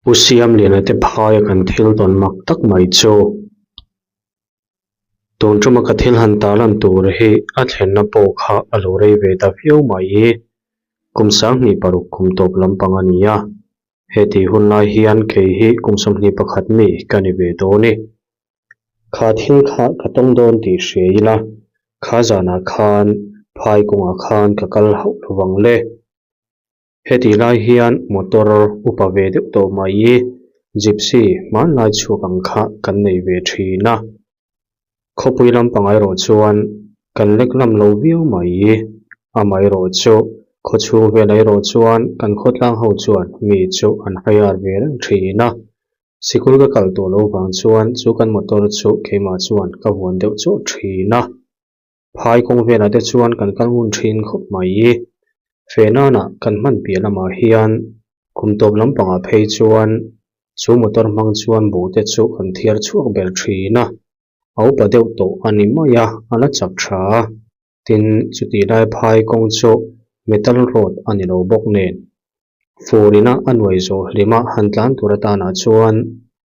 Pu Siamliana te phaia kan thil tawn mak tak mai chu tun tuma ka thil han tarlan tur hi a thlenna pawh kha a lo rei ve ta viau mai i kum 2006 kum tawp lampang a ni a, heti hun lai hian kei hi kum 21 mi ka ni ve dawn i. Kha thil kha ka tawng dawn tih hria ila, kha zanah khan phai kawngah khan ka kal hauh lovang le. Hetih lai hian motor upa ve deuh tawh mai i gypsy hmanlai chhuak ang kha kan nei ve thin a. Khawpui lampang erawh chuan kan lek lam lo viau mai i amaherawh chu khawchhung velah erawh chuan kan khawtlang ho chuan mi chu an hire ve reng thin a. Sikul ka kal tawh lo vang chuan chu kan motor chu keimah chuan ka vuan deuh chawh thin a. Phai kawng velah te chuan kan kal ngun thin khawp mai i, Fenana kan hman piah lamah hian kum tawp lampangah phei chuan chu motor hmang chuan buh te chu kan thiar chhuak ber thin a, a upa deuh tawh a ni mai a, a la chak tha a, tin chutih lai phai kawng chu metal road a ni lo bawk nen fur ina a nuai zawh hlima han tlan tur atanah chuan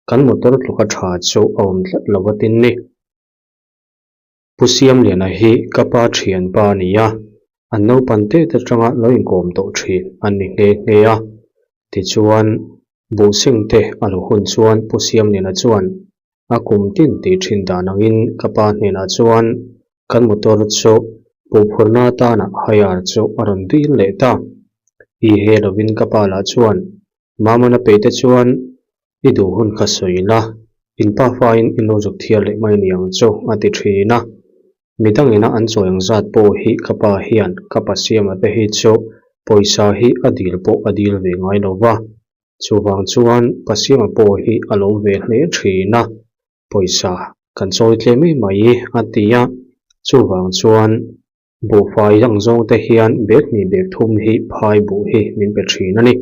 kan motor tluka tha chu a awm tlat lo a tin ni. Pu Siamliana hi ka pa thianpa a ni a, an naupan tete atanga lo inkawm tawh thin an ni nghe nghe a. Tichuan, Buhsing te a lo hun chuan Pu Siamliana chuan a kum tin tih thin dan angin ka pa hnenah chuan kan motor chu buhphurna atana hire chu a rawn dil leh ta. I he lovin ka pa lah chuan Mamana peite chuan I duh hun kha sawi la, in pa fain i lo zuk thiar leh mai ni ang chu a ti thin a. Midang ina an chawi ang zat pawh hi ka pa hian ka pa siama te hi chu pawisa hi a dil pawh a dil ve ngai lo va. Chuvang chuan pa siama pawh hi a lawm ve hle thin a, pawisa kan chawi tlem em mai a ti a. Chuvang chuan buhfai ang zawng te hian bag hnih bag thum hi phai buh hi min pe thin a ni.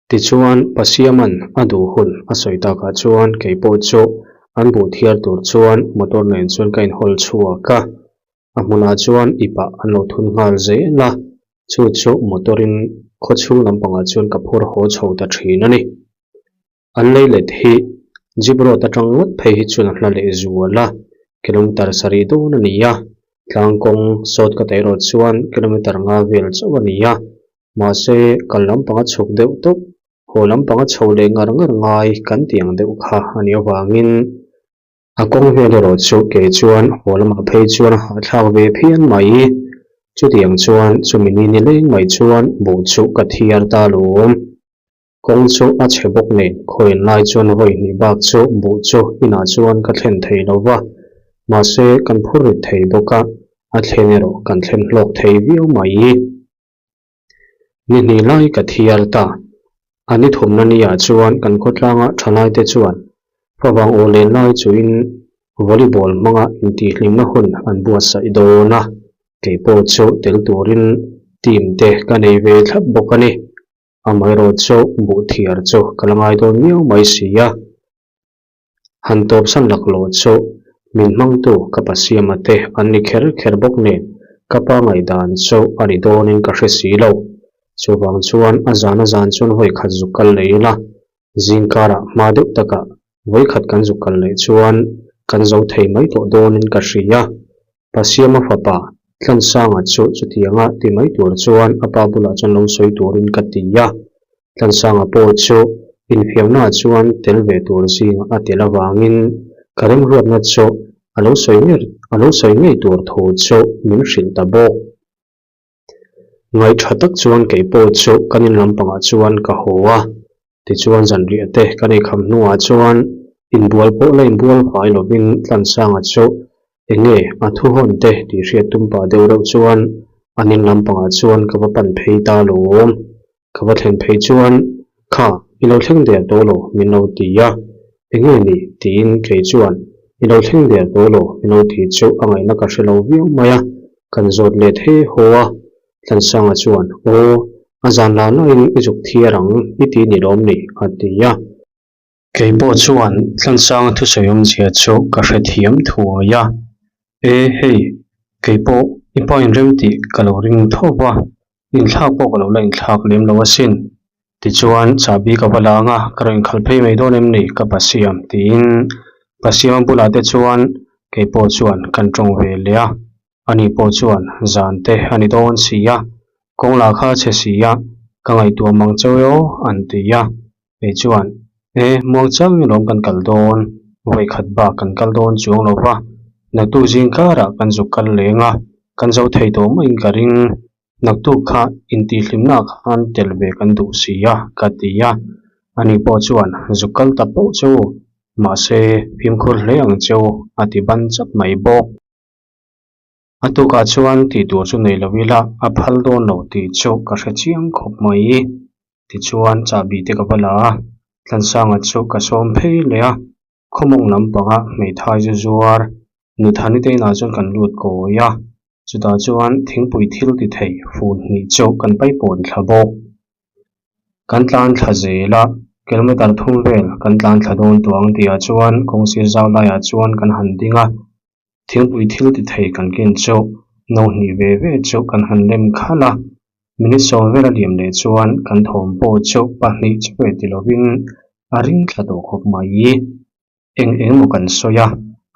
Tichuan, Pasiaman a duh hun a sawi takah chuan kei pawh chu an buh thiar tur chuan motor nen chuan ka inhawl chhuak a. A hmunah chuan ipah an lo thun nghal zel a, chu chu motor-in khawchhung lampangah chuan ka phur haw chho ta thin a ni. An lei let hi Jeep road atang ngawt phei hi chuan a hla leh zual a, kilometer sarih dawn a ni a, tlang kawng sawt ka taih erawh chuan kilometer nga vel chauh a ni a, mahse kal lampanga chhuk deuh tawp, haw lampanga chho leh ngar ngar ngai kan tih ang deuh kha a nih avangin a kawng vel erawh chu kei chuan haw lamah phei chuan a hahthlak ve phian mai. Chutiang chuan chumi ni nileng mai chuan buh chu ka thiar ta lawm. Kawng chu a chhe bawk nen, khawiin lai chuan vawi hnih bak chu buh chu inah chuan ka thlen thei lo va, mahse kan phur rit thei bawk a, a thlen erawh kan thlen hlawk thei viau mai. Ni hnih lai ka thial ta. A ni thumna niah chuan kan khawtlanga thalaite chuan favang aw len lai chuin volleyball hmanga intihhlimna hun an buatsaih dawn a, kei pawh chu tel turin team te ka nei ve thlap bawk a ni. Amaherawh chu buh thiar chu ka la ngai dawn miau mai si a. Han tawpsan laklawh chu min hmangtu ka pa siama te an ni kher kher bawk nen ka pa ngaihdan chu a ni dawnin ka hre si lo. Chuvang chuan a zan a zan chuan vawi khat zuk kal leh ila, zingkarah hma deuh takah vawi khat kan zuk kal leh chuan kan zo thei mai tawh dawnin ka hria. Pasiama fapa Tlansanga chu chutianga ti mai tur chuan a pa bulah chuan lo sawi turin ka ti a. Tlansanga pawh chu infiamnaah chuan tel ve tur zing a tel avangin ka remruatna chu a lo sawi nger a lo sawi ngei tur thu chu min hrilh ta bawk. Ngaih tha tak chuan kei pawh chu kan in lampangah chuan ka haw a, tichuan zanriah te kan eikham hnuah chuan inbual pawh la inbual fai lovin Tlansanga chu enge a thu hawn te tih hriat tum pah deuh reuh chuan an in lampangah chuan ka va pan phei ta lawm. Ka va thlen phei chuan, Kha, i lo thleng der tawh lo, min lo ti a. Enge ni? tiin kei chuan, I lo thleng der tawh lo, min lo ti chu a ngaihna ka hre lo viau mai a, kan zawt let he haw a. Tlansanga chuan, Aw, a zan la laiin i zuk thiar ang, i ti ni lawm ni? a ti a. Kei pawh chuan Tlansanga thusawi awmzia chu ka hrethiam thuai a, E hei, kei pawh i pa inrem tih ka lo ring tho va, inthlak pawh ka lo la inthlak lem lo asin. Tichuan, chahbi ka va la ang a, ka rawn inkhalh phei mai dawn em ni ka pa siam? tiin pa siama bulah te chuan kei pawh chuan kan tawng ve leh a. Ani pawh chuan zan te a ni dawn si a, kawng lah kha a chhe si a, ka ngaihtuah mang chauh e aw an ti a. Kei chuan, E, muang changin lawm kan kal dawn, vawikhat bak kan kal dawn chuang lo va, naktuk zing karah kan zuk kal leng a, kan zo thei tawh maiin ka ring. Naktuk kha intihhlimna khan tel ve kan duh si a, ka ti a. Ani pawh chuan, Zuk kal ta poh che u, mahse, fimkhur hle ang che u, a ti ban chap mai bawk. A tukah chuan tih tur chu nei lo ila a phal dawn lo tih chu ka hre chiang khawp mai. Tichuan chahbi te ka va la a, Tlansanga chu ka sawm phei leh a, khawmawng lampanga hmeithai zu zuar Nuthani te inah chuan kan lut kawi a, chutah chuan thingpui thil ti thei fun hnih chu kan paipawn thla bawk. Kan tlan thla zel a, kilometer thum vel kan tlan thla dawn tuang tihah chuan kawng sir zau laiah chuan kan han ding a, Thingpui thil ti thei kan ken chu no hnih ve ve chu kan han lem khalh a, minute sawm vel a liam leh chuan kan thawm pawh chu pahnih chu ve ti lovin a ring thla tawh khawp mai. Eng eng maw kan sawi a,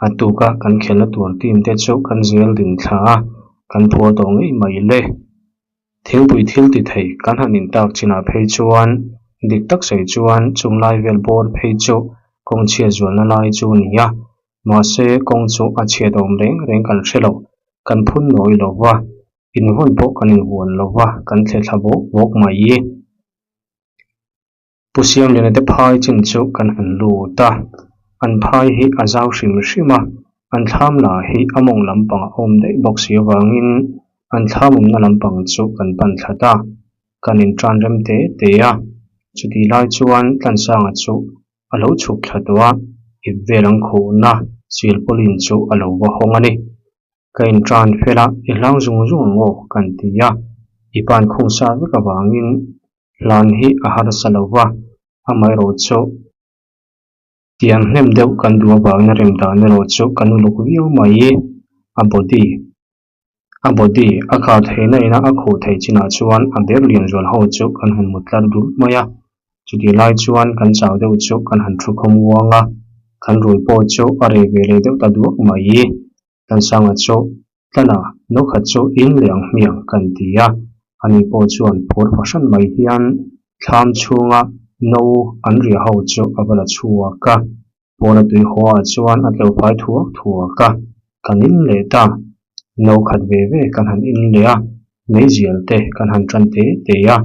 a tuka kan khelna tur team te chu kan zel din thla a, kan phuar tawh ngei mai le. Thingpui thil ti thei kan han intak chinah phei chuan dik tak sawi chuan chung lai vel bawr phei chu kawng chhiat zualna lai chu a ni a, Mahse, kawng chu a chhiat awm reng reng kan hre lo, kan phun nawi lo va, invawn pawh kan invuan lo va, kan thle thla bawk bawk mai. Pu Siamliana te phai chin chu kan han lut a, an phai hi a zau hrim hrim a, an thlam la hi a mawng lampang a awm daih bawk si avangin an thlam awmna lampang chu kan pan thla ta, kan intan rem te te a, chutih lai chuan Tlansanga chu a lo chhuk thla tawh a, ip vel ang khuhna silpawlin chu a lo va hawng a ni. Ka intan fel a, i hlang zung zung ang aw kan ti a, i pan khung sa vek avangin hlan hi a harsa lo va, amaherawh chu tiang hnem deuh kan duh avangin a rem dan erawh chu kan uluk viau mai, a body A body a khar theihna ina a khuh theih chinah chuan a bag lian zual ho chu kan han mut tlar dulh mai a, chutih lai chuan kan chau deuh chu kan han thu khawm uang a, kan rui pawh chu a rei ve leh deuh ta duak mai. Tlansanga chu Tlana no khat chu in leh ang hmiang kan ti a, ani pawh chuan phur fahran mai hian thlam chhunga no an riah ho chu a va la chhuak a. Pawna tui haw ah chuan a tleu phai thuak thuak a, kan in leh ta. No khat ve ve kan han in leh a, meizial te kan han tan te te a,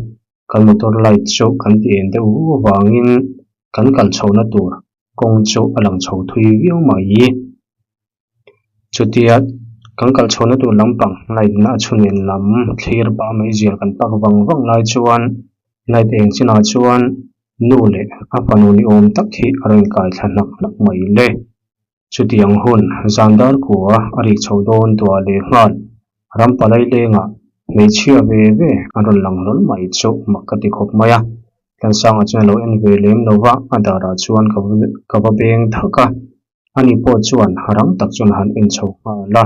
kan motor light chu kan ti en deuh vu avangin kan kal chhohna tur kawng chu a lang chho thui viau mai. Chutia kan kal chhohna tur lampang light na a chhun en lam thlir pah meizial kan pak vang vang lai chuan light eng chinah chuan Nu leh a fanu ni awm tak hi a rawn kai thla hnak hnak mai le. Chutiang hun zan dar kua a rik chho dawn tuah leh nghal ram palai lengah hmeichhia ve ve an rawn lang hlawl mai chu mak ka ti khawp mai a. Tlansanga chuan a lo en ve lem lo va, a darah chuan ka va beng thak a. Ani pawh chuan rang tak chuan a han en chho nghal a.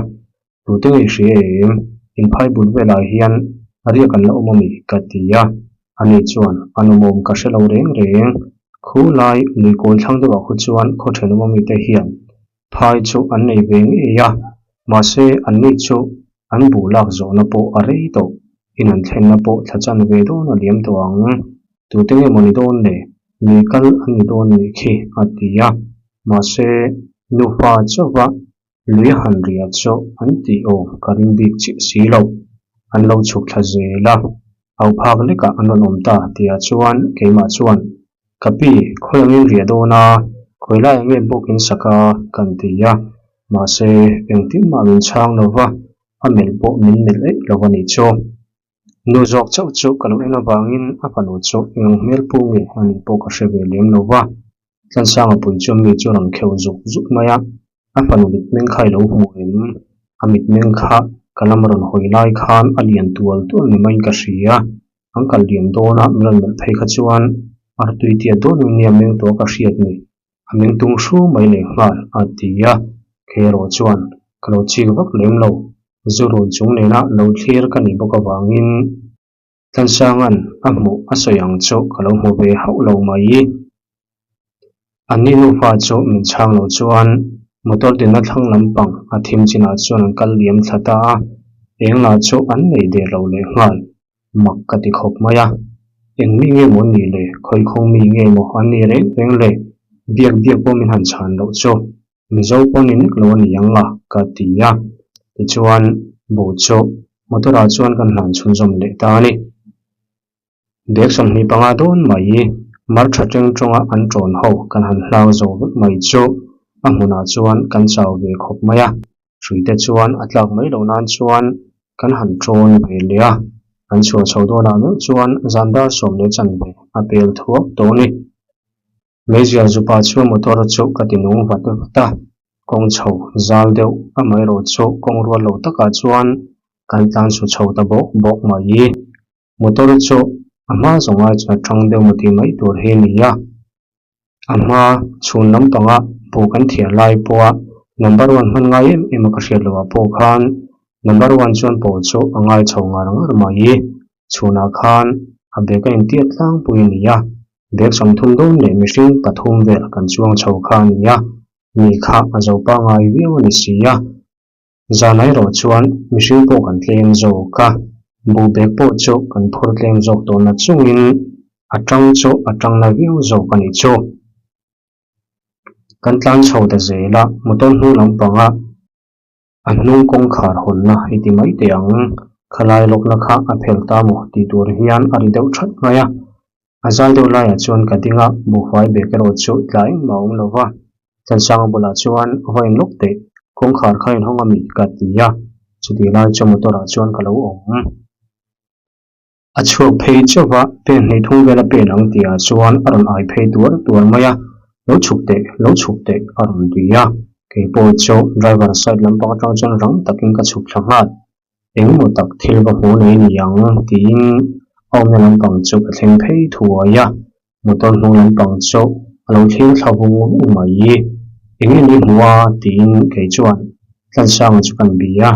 Tute ngei hria em? Inphai bul velah hian riak an la awm ami? ka ti a. Ani chuan, An awm awm ka hre lo reng reng. Khu lai lui kawi thlang deuhah khu chuan khaw thenawm ami te hian phai chu an nei ve ngei a, mahse anni chu an buh lak zawhna pawh a rei tawh. In an thlenna pawh thla chan ve dawn a liam tawh ang. Tute nge maw ni dawn le? Lui kal an ni dawn nih khi, a ti a. Mahse, nufa chauha Lui han ria chu an tih awm ka ring bik chiah si lo. An lo chhuk thla zel a, au phak lekah an rawn awm ta tihah chuan keimah chuan, Ka pi, khawi angin ria dawn a, khawi lai ang nge bawk in sak a? kan ti a. Mahse, engtin mah min chhang lo va, a melh pawh min melh eih lo a nih chu. Nu zawk chauh chu ka lo en avangin a fanu chu eng hmel pu nge a nih pawh ka hre ve lem lo va. Tlansanga pui chu mi chu rawn kheuh zuk zuk mai a, a fanu mitmeng kha i lo hmu em? A mitmeng kha ka lam rawn hawi lai khan a lian tual tual ni maiin ka hria. An kal liam dawn a, min rawn melh phei kha chuan artui tiat dawn in nia meng tawh ka hriat ni. A meng tung hru mai leh nghal a ti a, kei erawh chuan ka lo chik vak lem lo. Zu rui chung nena lo thlir ka nih bawk avangin. Tlansanga'n a hmuh a sawi ang chu ka lo hmu ve hauh lo mai. Anni nufa chu min chhang lo chuan motor dinna thlang lampang a thim chinah chuan an kal liam thla ta a, eng lah chu an nei der lo leh nghal. Mak ka ti khawp mai a, eng mi nge maw an nih le, khawikhawng mi nge maw an nih reng reng le, biak biak pawh min han chhan loh chu Mizo pawh ni nek lo a ni ang a, ka ti a. Tichuan, buh chu motor ah chuan kan hlan chhunzawm leh ta a ni. Bag 25 dawn mai mar tha teng tawnga an tawn ho kan han hlang zo vek mai chu a hmunah chuan kan chau ve khawp mai a. Hruite chuan a tlak mai loh nan chuan kan han tawn ve leh a. Kan chhuah chho dawnah meuh chuan zan dar sawm leh chanve a pel thuak tawh a ni. Meizial zupa chu motor chu ka ti nung vat vat a, kawng chho zal deuh amaherawh chu kawng rual lo takah chuan kan tlan su chho ta bawk bawk mai. Motor chu a hma zawng ai chuan a tang deuh maw tih mai tur hi a ni a, a hma chhun lampanga buh kan thiar lai pawha number one hman ngai em em a ka hriat loh ah pawh khan number one chuan pawl chu a ngai chho ngar ngar mai. Chhunah khan a bag a intiat tlangpui a ni a. Bag 30 dawn leh mihring pathum vel kan chuang chho kha a ni a, mi kha a zo pangai viau a ni si a. Zan erawh chuan mihring pawh kan tlem zawk a, buh bag pawh chu kan phur tlem zawk tawh na chungin a tang chu a tang na viau zawk a nih chu. Kan tlan chho ta zel a, motor hnung lampanga A hnung kawngkhar hawnna i ti mai teh ang. Khalai lawkna kha a phel ta maw tih tur hian a ri deuh that mai a. A zal deuh laiah chuan ka ding a, buhfai bag erawh chu tla engmah a awm lo va. Tlansanga bulah chuan va in lawk teh, kawngkhar kha inhawng a mi ka ti a, chutih lai chu motor ah chuan ka lo awm. A chhuak phei chauh va, pen hnih thung vel a pen ang tihah chuan a rawn ai phei tuar tuar mai a, Lo chhuk teh, lo chhuk teh a rawn ti a. Kei pawh chu driver side lampang atang chuan rang takin ka chhuk thla nghal. Engemaw tak thil va hmu nei ni ang tiin a awmna lampang chu ka thleng phei thuai a, motor hnung lampang chu a lo thlir thla vung vung mai. Enge ni hmu a tiin kei chuan Tlansanga chu kan bi a,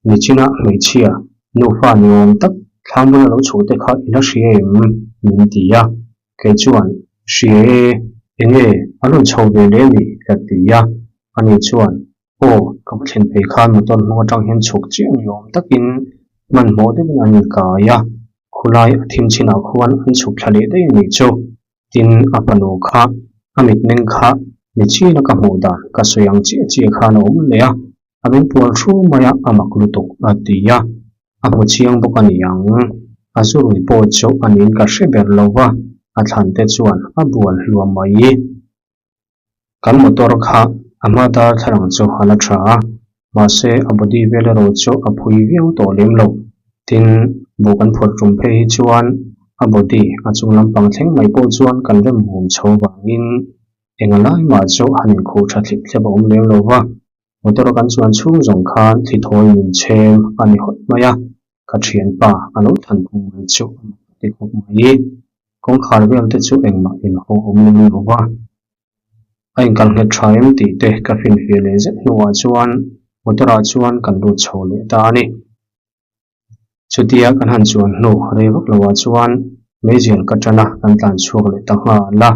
Nichina hmeichhia nufa ni awm tak thlam bula lo chhuh te kha i la hria em? min ti a, kei chuan Hria e, enge a rawn chho ve leh mi? ka ti a, ani chuan Aw, ka va thlen phei khan motor hnung atang hian chhuk chiah ni awm takin hmanhmawh deuhin an inkai a, khulai a thim chinah khuan an chhuk thla leh daih a nih chu. Tin, a fanu kha a mitmeng kha ni china ka hmuh dan ka sawi ang chiah chiah khan a awm leh a, a min pual thu mai a, a mak lutuk a ti a, a hmu chiang bawk a ni ang. A zu rui pawh chu a niin ka hre ber lo va, a thlan te chuan a bual hluam mai. Kan motor kha a hma darthlalang chu a la tha a, mahse a body vel erawh chu a phui viau tawh lem lo. Tin, buh kan phawrh tum phei hi chuan a body a chung lampang thleng mai pawh chuan kan rem hum chho vangin eng a lai mah chu han inkhuh tha thlip thlep a awm lem lo va. Motor kan chuan chhung zawng khan thli thawi min chhem a ni hawt mai a, ka thianpa a lo thlan phung mai chu a mak a ti khawp mai. Kawngkhar vel te chu engmah inhaw awm lem lo va, a inkal nghet tha em tih te ka finfiah leh zet hnuah chuan motor ah chuan kan lut chho leh ta a ni. Chutia kan han chuan hnu rei vak lo ah chuan meizial ka tan a, kan tlan chhuak leh ta nghal a.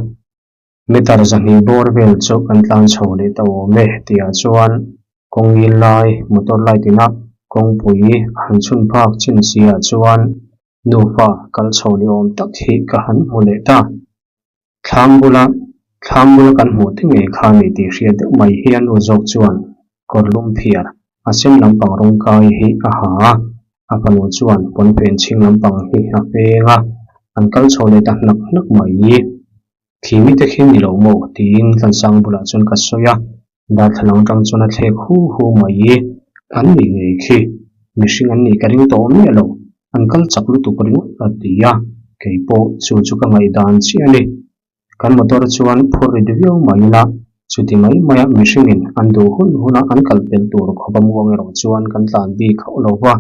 Meter zahnih bawr vel chu kan tlan chho leh ta awm e tihah chuan kawngil lai motor light ina kawngpui a han chhun phak chin si ah chuan Nufa kal chho ni awm tak hi ka han hmu leh ta. Thlam bula thlam bula kan hmuh te ngei kha ni tih hriat deuh mai hi a nu zawk chuan kawr lum phiar a sen lampang rawng kai hi a ha a, a fanu chuan pawnfen chhing lampang hi a peng a, an kal chho leh ta hnak hnak mai. Khi mite khi ni lo maw? tiin Tlansang bulah chuan ka sawi a, darthlalang atang chuan a thlek hu hu mai. An nih ngei khi, mihring an nih ka ring tawh miah lo, an kal chak lutuk ringawt a ti a, kei pawh chu chu ka ngaihdan chiah a ni. Kan motor chuan phur rit viau mai ila, chuti mai maia mihringin an duh hun huna an kal pel tur khawp a muang erawh chuan kan tlan bik hauh lo va,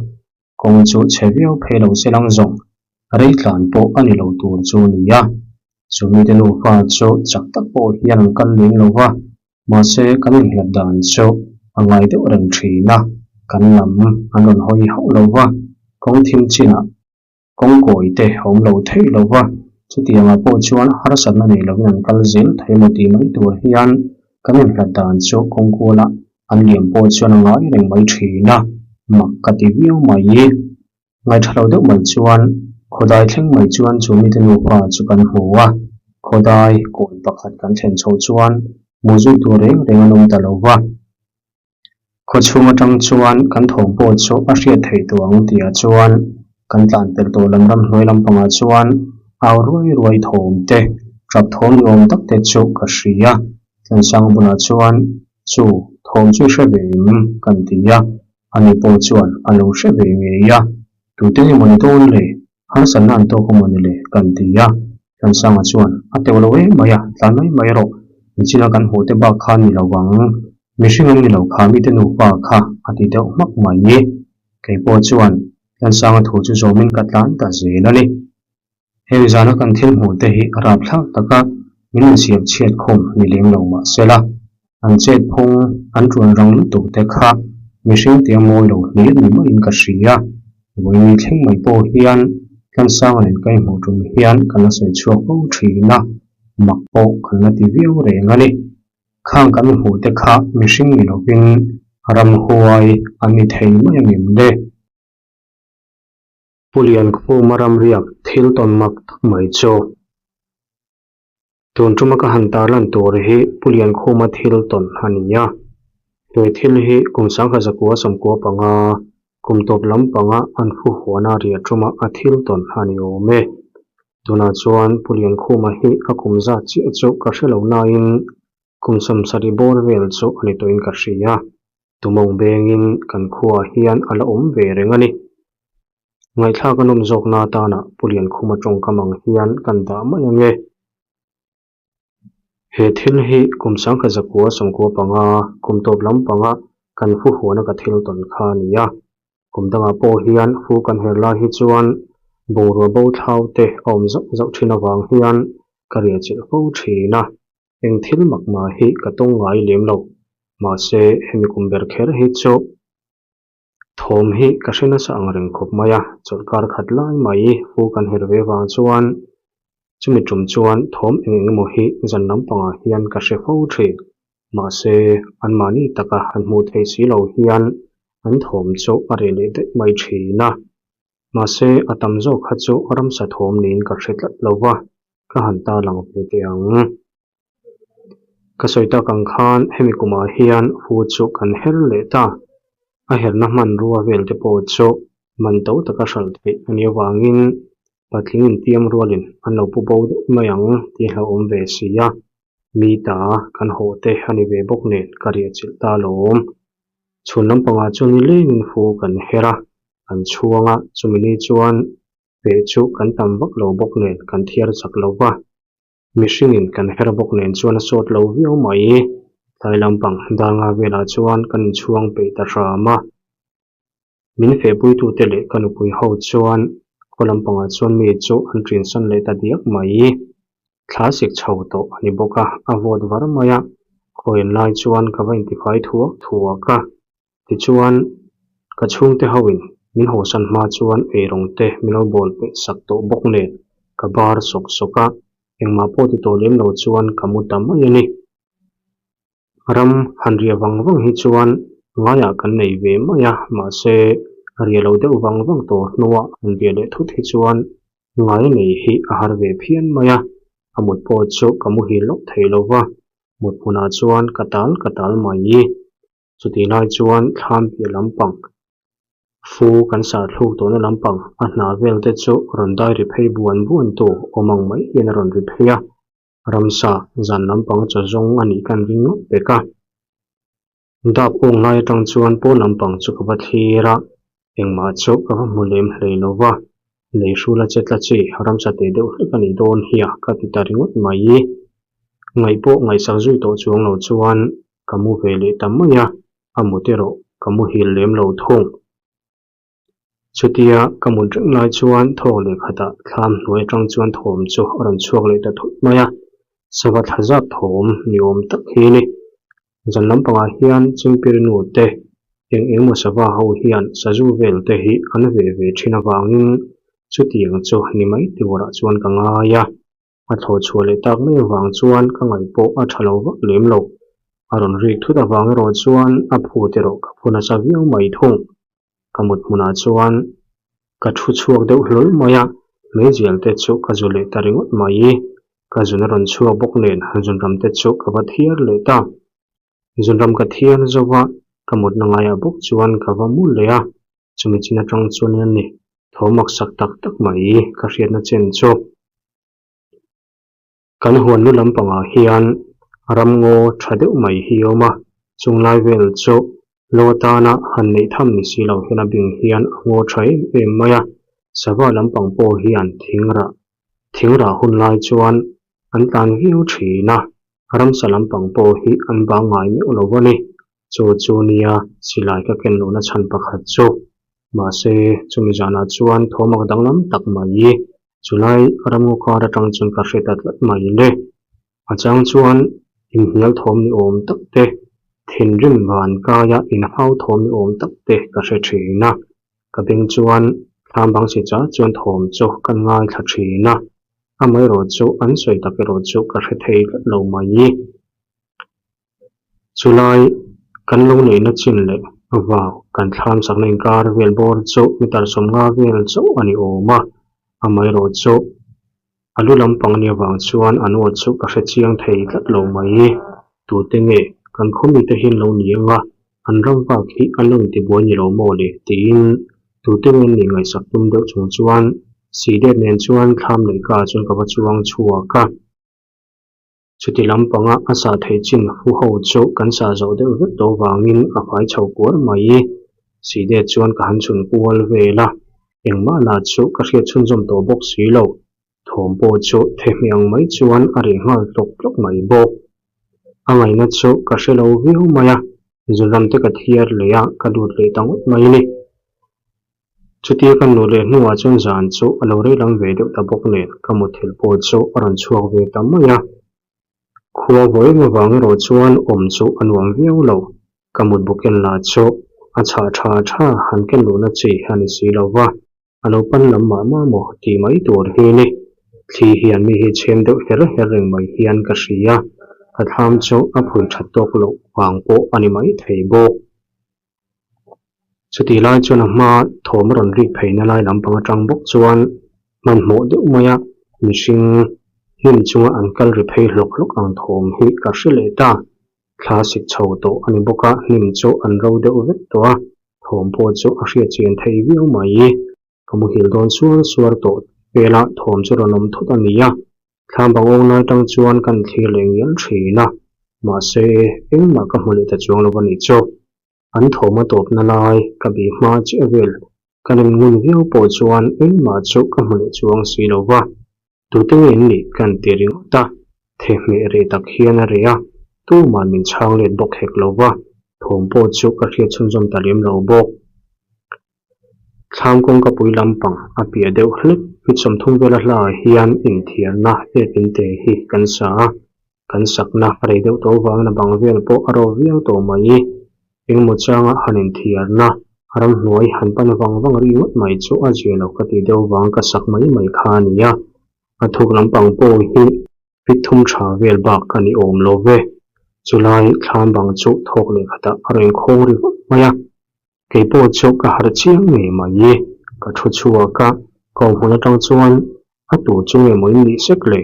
Kawng chu chhe viau phei lo se lang zawng, rei tlan pawh a ni lo tur chu a ni a. Chu mite nufa chu chak tak pawh hian an kal lem lo va, mahse kan inhlat dan chu a ngai deuh reng thin a, kan lam an rawn hawi hauh lo va, kawng thim chinah. Kawngkawi te a awm lo theih lo va, chutiangah pawh chuan harsatna nei lovin an kal zel thei emaw tih mai tur hian kan inhlat dan chu kawngkuala an liam pawh chuan a ngai reng mai thin a, mak ka ti viau mai. Ngaihṭha lo deuh mai chuan khawdai thleng mai chuan chu mite nupa chu kan hmu a, khawdai kawn pakhat kan thlen chhoh chuan hmuh zui tur reng reng an awm ta lo va. Khaw chhung atang chuan kan thawm pawh chu a hriat theih tawh ang tihah chuan kan tlan pel tawh lam ramhnuai lampangah chuan au ruai ruai thawm te, tap thawm ni awm tak te chu ka hria. Tlansang bulah chuan chu thawm chu i hre ve em? kan ti a, ani pawh chuan a lo hre ve ngei a, tute nge mawni dawn le? Harsatna an tawk a mawni le? kan ti a, Tlansanga chuan a teuh lo em mai a, tlan mai mai rawh, nichina kan hmuh te bak kha ni lo ang, mihring an ni lo kha mite nupa kha a ti deuh hmak mai. Kei pawh chuan Tlansanga thu chu zawmin ka tlan ta zel a ni. Heng zana kan thil hmuh te hi rapthlak taka min insiam chhiat khawm ni lem lo mah sela, an chet phung an ṭuan rang lutuk te kha mihring tia mawi lo hlir ni maiin ka hria. Vawiini thleng mai pawh hian Tlansanga nen ka inhmuh ṭum hian kan la sawi chhuak fo ṭhin a, mak pawh kan la ti viau reng a ni. Khang kan hmuh te kha mihring ni lovin ramhuai an ni thei mai a ngem le? Pu Liankhuma ramriak thil tawn mak tak mai chu. Tun tuma ka han tarlan tur hi Pu Liankhuma thil tawn a ni a. He thil hi kum sangha zakua sawmkua panga kum tawp lampanga an fu huana riah tuma a thil tawn a ni awm e. Tunah chuan Pu Liankhuma hi a kum zat chiah chu ka hre lo nain kum sawmsarih bawr vel chu a ni tawhin ka hria. Tumawng bengin kan khuaah hian a la awm ve reng a ni. Ngaihthlak a nawm zawkna atana Pu Liankhuma tawngkam ang hian kan dah mai ange. He thil hi kum sangkha zakua sawmkua panga kum tawp lampanga kan fu huana ka thil tawn kha a ni a. Kum dangah pawh hian fu kan her lai hi chuan bungrua bo thlau te a awm zauh zauh thin avang hian ka riahchilh fo thin a. Eng thil mak mah hi ka tawng ngai lem lo, mahse hemi kum ber kher hi chu thawm hi ka hre nasa ang reng khawp mai a, chawlhkar khat lai mai fu kan her ve vang chuan chumi tum chuan thawm eng eng emaw hi zan lampangah hian ka hre fo thin, mahse anmahni taka han hmuh theih si lo hian an thawm chu a reh leh daih mai thin a. Mahse, a tam zawk kha chu ramsa thawm niin ka hre tlat lo va, ka han ta lang ve teh ang. Ka sawi tak ang khan hemi kumah hian hu chu kan her leh ta. A herna hmanrua vel te pawh chu man to taka hralh theih a nih avangin patling intiam rualin an lo pu bo deuh mai ang tih hlauhawm ve si a, mi ta kan hawh te a ni ve bawk nen ka riahchilh ta alawm. Chhun lampangah chuan nilengin hu kan her a, kan chhuang a, chumi ni chuan peh chu kan tam vak lo bawk nen kan thiar chak lo va, mihringin kan her bawk nen chuan a sawt lo viau mai. Tlai lampang dar nga velah chuan kan inchhuang peih ta hram a, min fehpuitute leh ka nupui ho chuan khaw lampangah chuan mi chu an ṭinsan leh ta diak mai. Thla sik chho tawh a ni bawk a, a vawt var mai a, khawiin lai chuan ka va intifai thuak thuak a. Tichuan, ka chhungte hoin min hawsan hma chuan eirawng te min lo bawl peih sak tawh bawk nen ka bar sawk sawk a, engmah pawh ti tawh lem lo chuan ka mu ta mai a ni. Ram han riah vang vang hi chuan ngaiah kan nei ve mai a, mahse riah lo deuh vang vang tawh hnuah han riah leh thut hi chuan ngai nei hi a har ve phian mai a, a mut pawh chu ka muhil lawk thei lo va, mut hmunah chuan ka tal ka tal mai. Chutih lai chuan thlam piah lampang fu kan sah thluk tawhna lampang a hna vel te chu rawn dai ri phei buan buan tu awm ang mai hian a rawn ri phei a, ramsa zan lampang chaw zawng a nih kan ring ngawt pek a. Dap awng lai atang chuan pawn lampang chu ka va thlir a, engmah chu ka va hmu lem hlei lo va, lei hrula che tla chi ramsa teh deuh hlek a nih dawn hi a ka ti ta ringawt mai. Ngaih pawh ngaihsak zui tawh chuang lo chuan ka mu ve leh ta mai a, a mut erawh ka muhil lem lo thung. Chutia ka mut reng lai chuan thawk leh khatah thlam hnuai atang chuan thawm chu a rawn chhuak leh ta thut mai a, sava thla zat thawm ni awm tak hi a ni. Zan lampangah hian Chingpirinu te eng engemaw sava ho hian sazu vel te hi an veh ve thin avangin. Chutiang chu ni mai turah chuan ka ngai a. A thlawh chhuah leh tak mai avang chuan ka ngaih pawh a tha lo vak lem lo. A rawn rik thut avang erawh chuan a phut erawh ka phu nasa viau mai thung. Ka mut hmunah chuan ka thu chhuak deuh hlawl mai a, meizial te chu ka zu leh ta ringawt mai. Ka zun a rawn chhuak bawk nen zunram te chu ka va thiar leh ta. Zunram ka thiar zo va, ka mutna ngaiah bawk chuan ka va mu leh a. Chumi chin atang chuan a ni tho maksak tak tak mai ka hriatna chen chu. Kan huan lu lampangah hian ramngaw tha deuh mai hi a awm a, chung lai vel chu lo atana han neih tham ni si lo hian a bing hian a ngaw tha em em mai a, sava lampang pawh hian thingrah thingrah hun lai chuan an tlan viau thin a, ramsa lampang pawh hi an bang ngai meuh lo a ni. Chu chu nia silai ka ken lohna chhan pakhat chu. Mahse, chumi zanah chuan thawmak danglam tak mai chulai ramngaw kar atang chuan ka hre ta tlat mai le. A chang chuan inhnial thawm ni awm tak te, thinrim van kaia inhau thawm ni awm tak te ka hre thin a. Ka beng chuan thlam bang si char chuan thawm chu ka ngaithla thin a. Amaherawhchu an sawi tak erawh chu ka hre thei tlat lo mai. Chulai kan lo neihna chin leh vau kan thlam sakna inkar vel bawr chu meter 50 vel chauh a ni awm a, amaherawh chu a lu lampang ania vang chuan an aw chu ka hre chiang thei tlat lo mai. Tute nge kan khaw mite hian lo ni ang a, an ram vak hi an lo intibuai ni lo maw le tiin tute nge an nih ngaihsak tum deuh chung chuan sihdet nen chuan thlam leh ka ah chuan ka va chuang chhuak a. Chuti lampanga a sah theih chin hu ho chu kan sah zawh deuh vek tawh vangin a fai chho kuar mai. Sihdet chuan ka han chhun kual vel a, engmah lah chu ka hriat chhunzawm tawh bawk si lo. Thawm pawh chu thehmeh ang mai chuan a reh nghal tlawk tlawk mai bawk. A ngaihna chu ka hre lo viau mai a, Zunram te ka thiar leh a, ka lut leh ta ngawt mai ni. Chutia ka nu leh hnuah chuan zan chu a lo rei lam ve deuh ta bawk nen ka muthilh pawh chu a rawn chhuak ve ta mai a. Khua vawi em avang erawh chuan awm chu a nuam viau lo. Ka mutbu ken lah chu a chhah tha tha han ken luhna chi a ni si lo va, a lo pan lam mah mah maw tih mai tur hi ni. Thli hian mi hi chhem deuh her her reng mai hian ka hria. Ka thlam chu a phui that tawk loh vang pawh a ni mai thei bawk. Chutih lai chuan a hma thawm a rawn rik pheina lai lampang atang bawk chuan hmanhmawh deuh maia mihring hnim chunga an kal ri phei hlawk hlawk ang thawm hi ka hre leh ta. Thla sik chho tawh a ni bawk a, hnim chu an ro deuh vek tawh a, thawm pawh chu a hriat chian thei viau mai. Ka muhil dawn suar suar tawh vela thawm chu rawn awm thut a ni a, thlam bang awng lai tang chuan kan thlir leh ngial thin a, mahse engmah ka hmu leh ta chuang lo a nih chu. An thawm a tawpna lai ka bih hma chiah vel ka nem ngun viau pawh chuan engmah chu ka hmu leh chuang si lo va, tute nge an nih ka han ti ringawt a, thehmeh reh tak hian a reh a, tuman min chhang let bawk hek lo va, thawm pawh chu ka hriat chhunzawm ta lem lo bawk. Thlam kawngka pui lampang a piah deuh hlek mi 30 vela hlaah hian inthiarna epin te hi kan sa a, kan sakna a rei deuh tawh avangin a bang vel pawh a rawp viau tawh mai. Engemaw changa han inthiarna ramhnuai han pan vang vang ri ngawt mai chu a zia lo ka tih deuh vang ka sak mai mai kha a ni a, a thuk lampang pawh hi Fit thum tha vel bak a ni awm lo ve. Chulai thlam bang chu thawk leh khatah a rawn khawng ri vak mai a. Kei pawh chu ka harh chiang ngei mai. Ka thu chhuak a, ka awm hmun atang chuan a tur chu nge maw in nih sek le?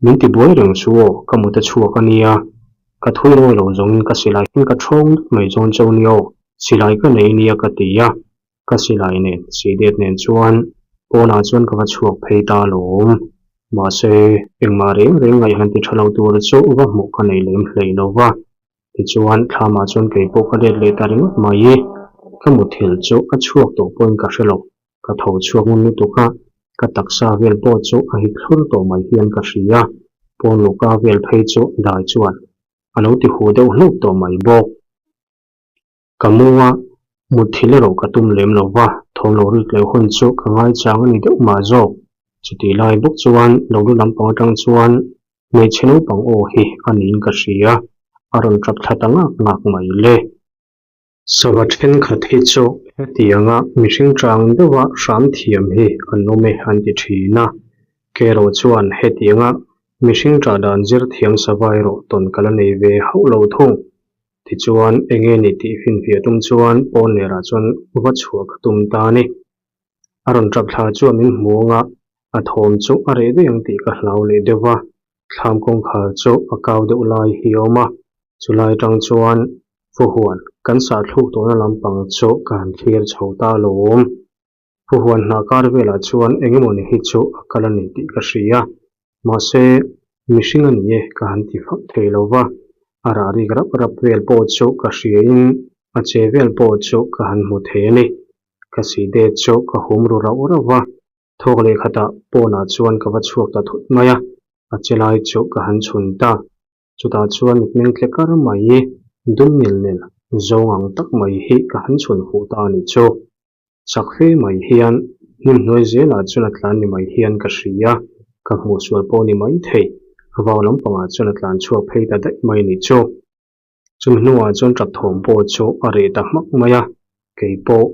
Min ti buai reng chu aw, ka mut a chhuak a nia. Ka thui rawi lo zawngin ka silai in ka thawng deuh mai zawn cheu nia aw, silai ka nei nia ka ti a. Ka silai nen, sihdet nen chuan pawnah chuan ka va chhuak phei ta alawm. Mahse, engmah reng reng ngaih han ti tha lo tur chu va hmuh ka nei lem hlei lo va. Tichuan, thlamah chuan kei pawh ka let leh ta ringawt mai. Ka muthilh chu a chhuak tawh pawhin ka hre lo. Ka tho chhuak ngun lutuk a, ka taksa vel pawh chu a hip thlur tawh mai hian ka hria. Pawn luhka vel phei chu dai chuan a lo ti huh deuh hlauh tawh mai bawk. Ka mu a, mutthilh erawh ka tum lem lo va, thawm lo rik leh hun chu ka ngaichang a ni deuh mah zawk. Chutih lai bawk chuan lo lu lampang atang chuan hmeichhe naupang aw hi a niin ka hria, a rawn tap thla ta ngak ngak mai le. Sava thenkhat hi chu Hetianga mihring chang deuha hram thiam hi an awm e an ti thin a. Kerawh chuan hetianga mihring ṭah dan zir thiam sava erawh tawn ka la nei ve hauh lo thung. Tichuan enge ni tih finfiah tum chuan pawn lerah chuan va chhuah ka tum ta a ni. A rawn ṭap thla chuan min hmu ang a, a thawm chu a reh daih ang tih ka hlau leh deuh va. Thlam kawngkhar chu a kau deuh lai hi a awm a, chulai atang chuan Fuhuan kan sahthluk tawhna lampang chu ka han thlir chho ta alawm. Fuhuan hnah kar velah chuan eng emaw ni hi chu a kal a ni tih ka hria. Mahse, mihring a ni e ka han ti fak thei lo va, a rah rik rap rap vel pawh chu ka hriain a che vel pawh chu ka han hmu thei a ni. Ka side chu ka hum ru rauh rauh va, Thawk leh khatah pawnah chuan ka va chhuak ta thut mai a, a che lai chu ka han chhun ta. Chutah chuan mitmeng tle kar mai, dum nil nel, zawng ang tak mai hi ka han chhun huh ta a nih chu. Chak fe mai hian hnim hnuai zelah chuan a tlan ni mai hian ka hria, ka hmuh sual pawh ni mai thei, vau lampangah chuan a tlan chhuak phei ta daih mai a nih chu. Chumi hnuah chuan tap thawm pawh chu a reh ta hmak mai a, kei pawh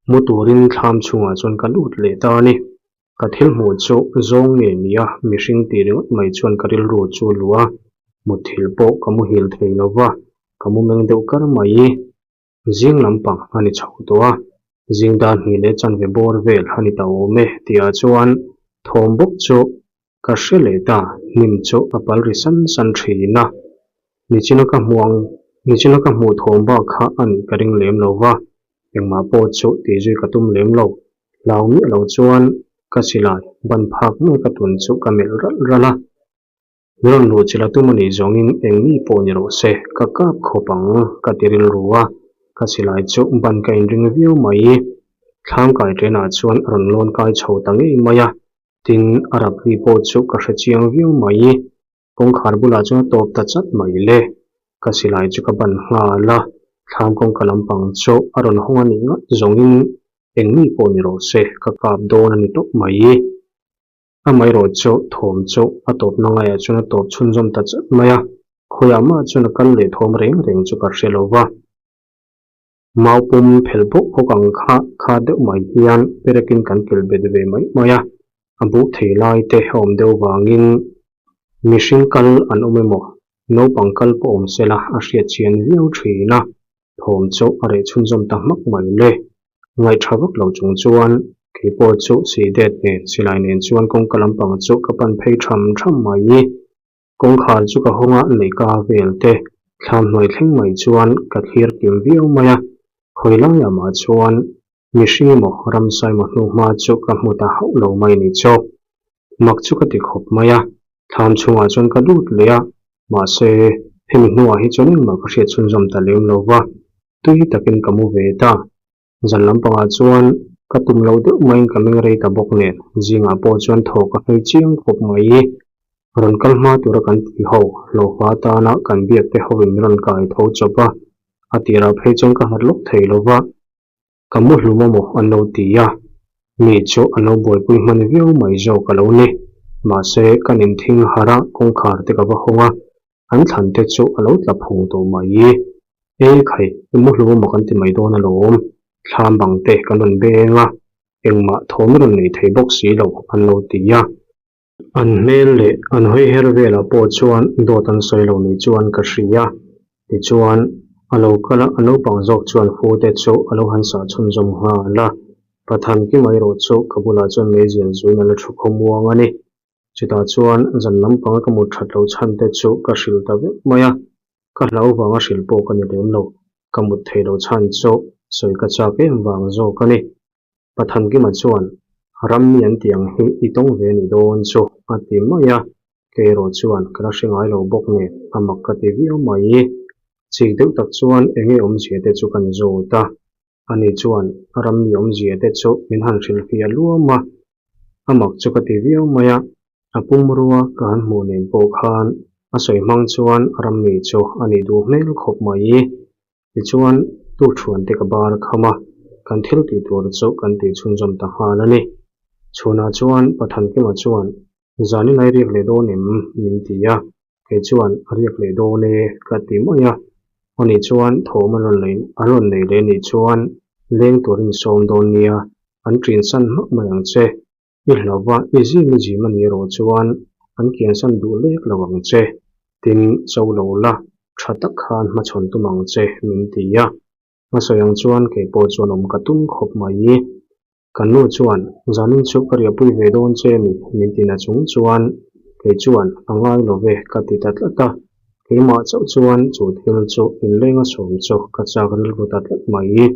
mu turin thlam chhungah chuan ka lut leh ta a ni. Ka thil hmuh chu zawng nge ni a, mihring tih ringawt mai chuan ka rilru chu a luh a, mutthilh pawh ka muhil thei lo va, ka mu meng deuh kar mai. Zing lampang a ni chho tawh a, zing dar hnih leh chanve bawr vel a ni ta awm e tihah chuan thawm bawk chu ka hre leh ta, hnim chu a pal ri san san thin a. Nichina ka hmuh ang, nichina ka hmuh thawm bak kha a nih ka ring lem lo va, engmah pawh chu tih zui ka tum lem lo. Hlau miah lo chuan ka silai ban phak mai ka tun chu ka melh ralh ralh a. Min rawn luh chilh a tum a nih zawngin eng mi pawh ni rawh se, ka kap khawp ang, ka ti rilru a, ka silai chu ban ka inring viau mai. Thlam kai ṭenah chuan a rawn lawn kai chho ta ngei mai a, tin a rap ri pawh chu ka hre chiang viau mai. Kawngkhar bulah chuan a tawp ta chat mai le. Ka silai chu ka ban nghal a, thlam kawngka lampang chu a rawn hawng a nih ngat zawngin eng mi pawh ni rawh se, ka kap dawn a ni tawp mai. Amaherawh chu thawm chu a tawpna ngaiah chuan a tawp chhunzawm ta chat mai a, khawiah mah chuan a kal leh thawm reng reng chu ka hre lo va. Mau pum phel bawk bawk ang kha kha deuh mai hian perekin kan kilh bet ve mai mai a, a buk thei lai te a awm deuh vangin mihring kal an awm emaw naupang kal pawh awm sela a hriat chian viau thin a. Thawm chu a reh chhunzawm ta hmak mai le. Ngaihṭha vak lo chung chuan kei pawh chu Sidet nen silai nen chuan kawngka lampang chu ka pan phei ṭham ṭham mai. Kawngkhar chu ka hawng a neihka vel te thlam hnuai thleng mai chuan ka thlir kim viau mai a, khawi laiah mah chuan mihring emaw ramsa emaw hnuhma chu ka hmu ta hauh lo mai ni chawk. Mak chu ka ti khawp mai a, thlam chhungah chuan ka lut leh a, mahse hemi hnuah hi chuan engmah ka hriat chhunzawm ta lem lo va, tui takin ka mu ve ta. Zan lampangah chuan ka tum loh deuh maiin ka meng rei ta bawk nen, zingah pawh chuan thaw ka hlei chiang khawp mai. Rawn kal hma tura kan ti ho, hlauhva atana kan biak te hovin min rawn kai tho chawp a, a tirah phei chuan ka harh lawk thei lo va. Ka mu hlum a maw an lo ti a, mi chu an lo buaipui hman viau mai zawk a lo ni. Mahse, ka nin thing harh a, kawngkhar te ka va hawng a, an thlan te chu a lo tla phung tawh mai. E khai, i mu hlum a maw kan ti mai dawn alawm, thlam bang te kan rawn beng a, engmah thawm rawn nei thei bawk si lo an lo ti a. An hmel leh an hawi her velah pawh chuan dawt an sawi lo ni chuan ka hria. Tichuan, a lo kal a, a naupang zawk chuan fu te chu a lo han sah chhunzawm nghal a. Pathan ki mai rawh chu ka bulah chuan meizial zuin a la thu khawmuang a ni. Chutah chuan zan lampanga ka mut that loh chhan te chu ka hrilh ta vek mai a. Ka hlau vanga hrilh pawh ka ni lem lo. Ka mut theih loh chhan chu sawi ka chak em vang zawk a ni. Pathankima chuan, Ram mi an tih ang hi i tawng ve ni dawn chu, a ti mai a. Kei erawh chuan ka la hre ngai lo bawk nen, a mak ka ti viau mai. Chik deuh tak chuan eng nge awmzia te chu kan zawt a. Ani chuan ram mi awmzia te chu min han hrilhfiah luam a. A mak chu ka ti viau mai a, a pumrua ka han hmuh nen pawh khan a sawi hmang chuan ram mi chu a nih duh hmel khawp mai. Tichuan, tukṭhuan te ka bar kham a, kan thil tih tur chu kan tih chhunzawm ta nghal a ni. Chhunah chuan Pathankima chuan, Zanin ai riak leh dawn em? min ti a, kei chuan, A riak leh dawn e, ka ti mai a. Ani chuan thawm a rawn nei a rawn nei leh nih chuan Leng turin i sawm dawn nia, an ṭinsan hmak mai ang che. I hlauh a, i zim i zim a nih erawh chuan an kiansan duh lek lo ang che. Tin, cho lo la, ṭha tak khan hmachhawn tum ang che, min ti a. A sawi ang chuan kei pawh chuan awm ka tum khawp mai. Kan nu chuan, Zanin chu ka riahpui ve dawn che ni, min ti na chung chuan kei chuan a ngai lo ve ka ti ta tlat a. Keimah chauh chuan chu thil chu inleng a sawm chu ka chak rilru ta tlat mai.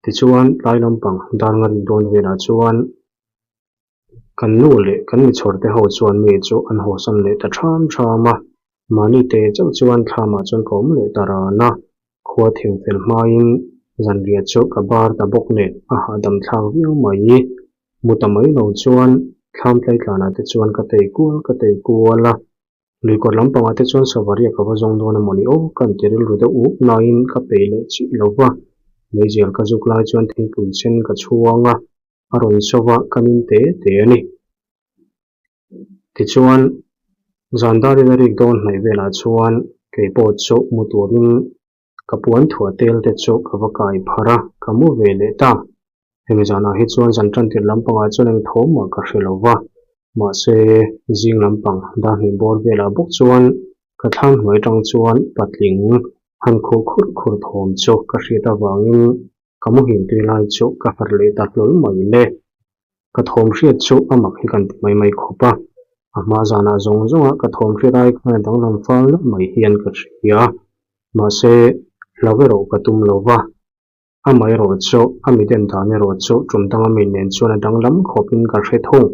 Tichuan, tlai lampang dar nga rik dawn velah chuan kan nu leh kan michhawr te ho chuan mi chu an hawsan leh ta ṭham ṭham a. Mahni te chauh chuan thlamah chuan ka awm leh ta ran a. Khua thim fel hmain zanriah chu ka bar ta bawk nen a hahdam thlak viau mai. Mu ta mai lo chuan thlam tlaitlanah te chuan ka tei kual ka tei kual a. Luikawr lampangah te chuan Savaria ka va zawng dawn a mawni aw ka inti rilru deuh up nain ka peih leh chiah lo va. Meizial ka zuk lai chuan thingpui sen ka chhuang a, a rawn so va ka nin te te a ni. Tichuan, zan dar ila rik dawn hnaih velah chuan kei pawh chu mu turin ka puan thuah tel te chu ka va kai phar a, ka mu ve leh ta. Hemi zanah hi chuan zan tantir lampangah chuan eng tho mah ka hre lo va, mahse zing lampang dar hnih bawr velah bawk chuan ka thlam hnuai atang chuan patling han khuh khurh khurh thawm chu ka hriat avangin ka muhil tui lai chu ka harh leh ta hlawl mai le. Ka thawm hriat chu a mak hi kan ti mai mai khawp a, a hma zanah zawng zawnga ka thawm hriat ai khan a danglam fal nalh mai hian ka hria. Mahse, hlau erawh ka tum lo va, amaherawh chu a mi den dan erawh chu tum danga mi nen chuan a danglam khawpin ka hre thung.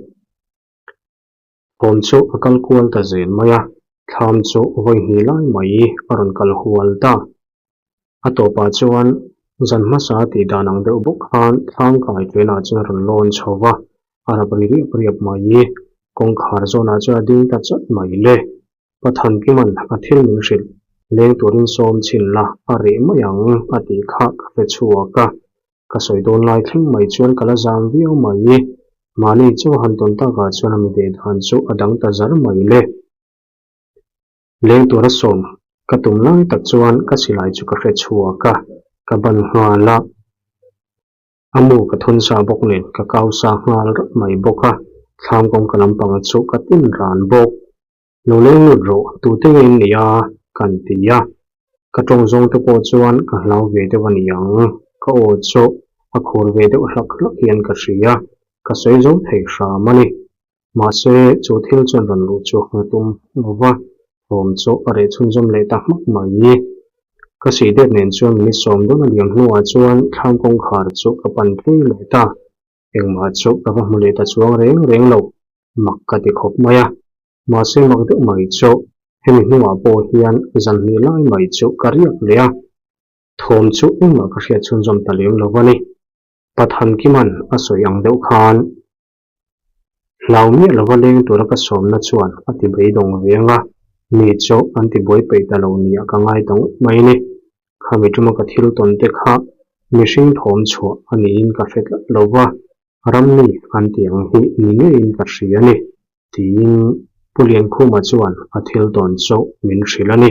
Thawm chu a kal kual ta zel mai a, thlam chu vawi hnih lai mai a rawn kal hual ta. A tawpah chuan zan hmasa tih dan ang deuh bawk khan thlam kai ṭenah chuan a rawn lawn chho va, a rap ri riap riap mai. Kawngkhar zawnah chuan a ding ta chat mai le. Pathan Kiman a thil min hrilh, leng turin sawm chhin la, a reh mai ang a tih kha ka hre chhuak a. Ka sawi dawn lai thleng mai chuan ka la zam viau mai. Mahni chu han tawn takah chuan a mi deh dan chu a dang ta zar mai le. Leng tura sawm ka tum lai tak chuan ka silai chu ka hre chhuak a, ka ban nghal a. A mu ka thun sa bawk nen ka kau sa nghal rap mai bawk a, thlam kawngka lampang chu ka tin ran bawk. Lo leng lut rawh, tute nge in nia? Kan ti a. Ka tawng zawng te pawh chuan ka hlau ve deuh a ni ang. Ka aw chu a khur ve deuh hlak hlak hian ka hria, ka sawi zo thei hram a ni. Mahse, chu thil chuan rawn luh chu a tum lo va, thawm chu a reh chhunzawm leh ta hmak mai. Ka sih det nen chuan minute sawm dawn a liam hnuah chuan thlam kawngkhar chu ka pan phei leh ta. Engmah chu ka va hmu leh ta chuang reng reng lo, mak ka ti khawp mai a. Mahse mak deuh mai chu hemi hnuah pawh hian zan hnih lai mai chu ka riak leh a, thawm chu engmah ka hriat chhunzawm ta lem lo a ni. Pathan Kiman a sawi ang deuh khan hlau miah lova leng tura ka sawmna chuan a ti beidawng ve ang a, mi chu an ti buai peih ta lo nia ka ngai ta ngawt mai ni. Khami tuma ka thil tawn te kha mihring thawm chhuah a niin ka hre tlat lo va, rammi an ti ang hi ni ngeiin ka hria a ni, tiin Pu Liankhuma chuan a thil tawn chu min hrilh a ni.